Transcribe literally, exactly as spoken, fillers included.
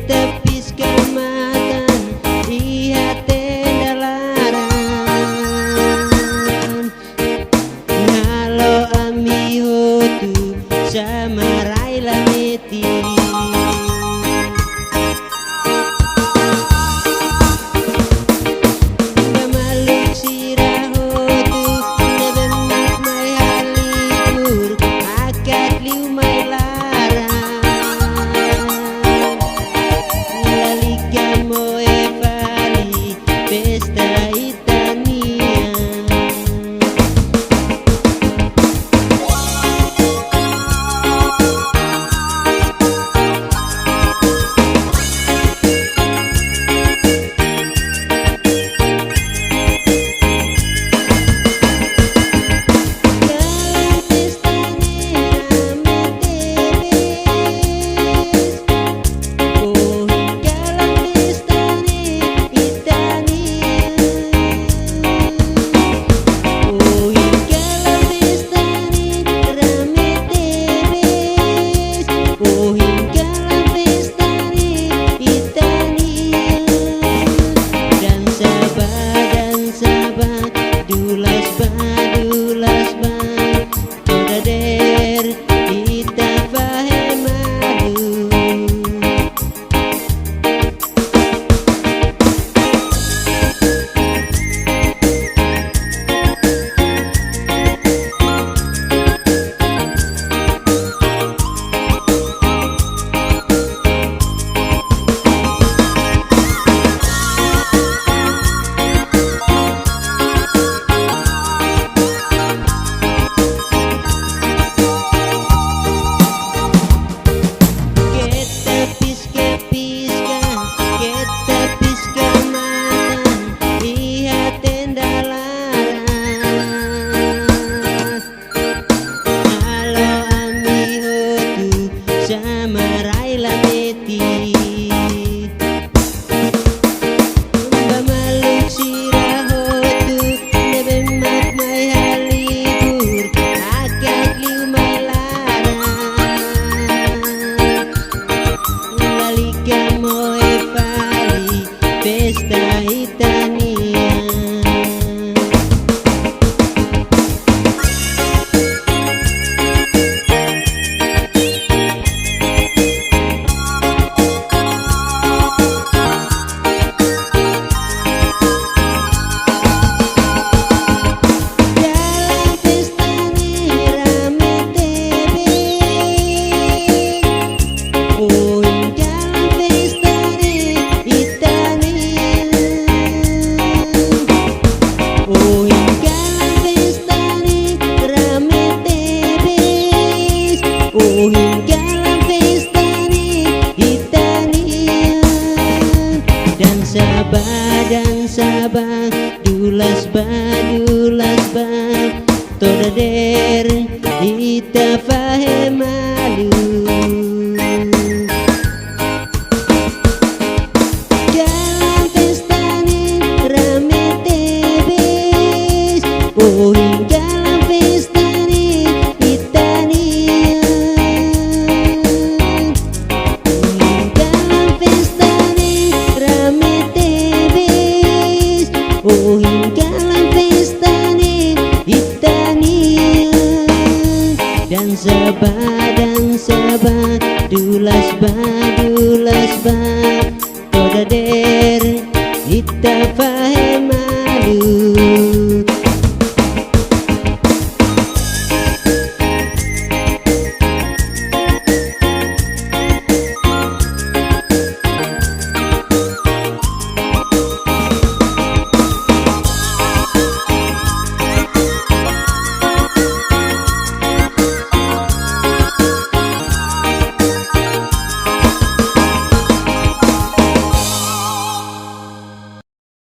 tapis kamatan iha tenda laran. Halo ami hotu samarai lameti. Ba maluk sira hotu, nebe mak mai halibur, akat liu mai laran. Lalika mo e fali, pesta ita nian. Ohin kalan pesta ni ita nian. Ohin kalan pesta ni rame tebes. Ohin kalan pesta ni ita nian. Dansa ba, dansa ba, dulas ba, dulas ba. Toda der ita fahe malu. Keta piska-piska, keta piska matan iha tenda laran. Halo ami hotu samarai lameti. Ba maluk sira hotu, nebe mak mai halibur, akat liu mai laran. Lalika mo e fali, pesta ita nian. Kalan pesta ni rame tebes. Ohin kalan pesta ni ita nian. Ohin kalan pesta ni rame tebes. Ohin kalan pesta ni ita nian. Dansa ba, dansa ba, dulas ba, dulas ba. Toda der ita fahe malu. Kalan pesta ni rame tebes. Ohin kalan pesta ni ita nian. Ohin kalan pesta ni rame tebes. Ohin kalan pesta ni ita nian. Dansa ba, dansa ba, dulas ba, dulas ba.